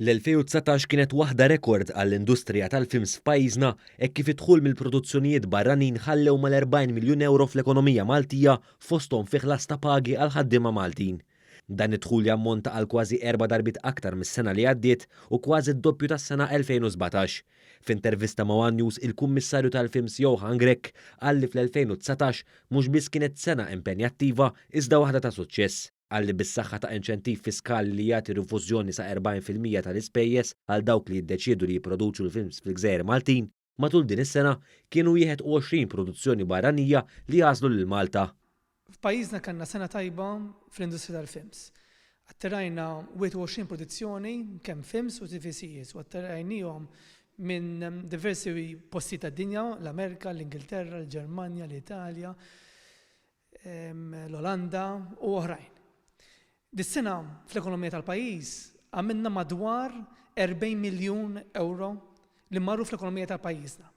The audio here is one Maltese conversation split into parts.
L-2019 kienet waħda rekord għall-industrija tal-films f'pajjiżna hekk kif id-dħul mill-produzzjonijiet barranin ħallew mal-40 miljun ewro fl-ekonomija Maltija fosthom fi ħlas ta' pagi għall-ħaddiema Maltin. Dan id-dħul jammonta għal kważi erba' darbiet aktar mis-sena li għaddiet u kważi d-doppju tas-sena 2017. F'intervista ma' one News il-Kummissarju tal-Films Johann Grech qal li fl-2019 mhux biss kienet sena impenjattiva iżda waħda ta' suċċess. Qal li bis-saħħa ta' inċentiv fiskali li jagħti rifużjoni sa 40% tal-ispejjeż għal dawk li jiddeċiedu li jipproduċu l-films fil-gżejjer Maltin, matul din is-sena kienu 21 produzzjoni barranija li għażlu lil Malta. F'pajjiżna kellna sena tajba fl-industrija tal-films. Attirajna 21 produzzjoni kemm films u TV series u attirajniehom minn diversi postijiet tad-dinja, l-Amerika, l-Ingilterra, l-Ġermanja, l-Italja, l-Olanda u oħrajn. Dis-sena fl-ekonomija tal-pajjiż għamilna madwar 40 miljun ewro li marru fl-ekonomija tal-pajjiżna.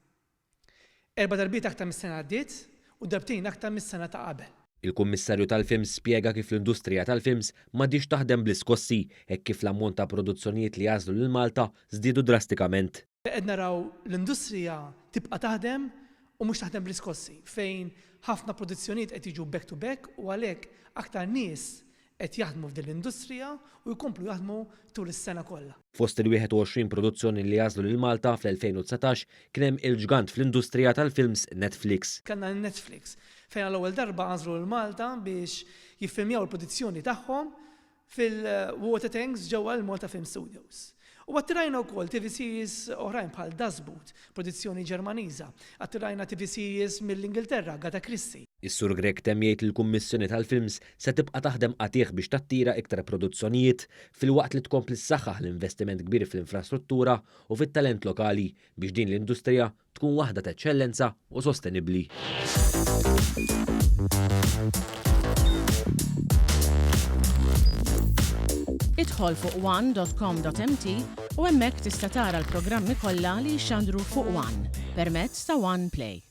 Erba' darbiet aktar mis-sena għaddiet u darbtejn aktar mis-sena ta' qabel. Il-Kummissarju tal-Films spjega kif l-industrija tal-films m'għadhiex taħdem bl-iskossi hekk kif l-ammont ta' produzzjonijiet li għażlu lil Malta żdiedu drastikament. Qed naraw l-industrija tibqa' taħdem u mhux taħdem bl-iskossi, fejn ħafna produzzjonijiet qed jiġu back to back u għalhekk aktar nies qed jaħdmu f'din l-industrija u jkomplu jaħdmu tul is-sena kollha. Fost il-21 produzzjoni li għażlu lil Malta fl-2019 kien hemm il-ġgant fl-industrija tal-films Netflix. Kellna lil Netflix fejn għall-ewwel darba għażlu lil Malta biex jiffilmjaw il-produzzjoni tagħhom fil-water tanks ġewwa l-Malta Film Studios. U attirajna wkoll TV series oħrajn bħal Das Boot, produzzjoni Ġermaniża. Attirajna TV series mill-Ingilterra, Agatha Christie. Is-Sur Grech temm jgħid li l-Kummissjoni tal-Films se tibqa' taħdem qatigħ biex tattira iktar produzzjonijiet filwaqt li tkompli ssaħħaħ l-investiment kbir fl-infrastruttura u fit-talent lokali biex din l-industrija tkun waħda ta' eċċellenza u sostenibbli. Idħol fuq one.com.mt u hemmhekk tista' tara l-programmi kollha li jixxandru fuq One permezz ta' One Play.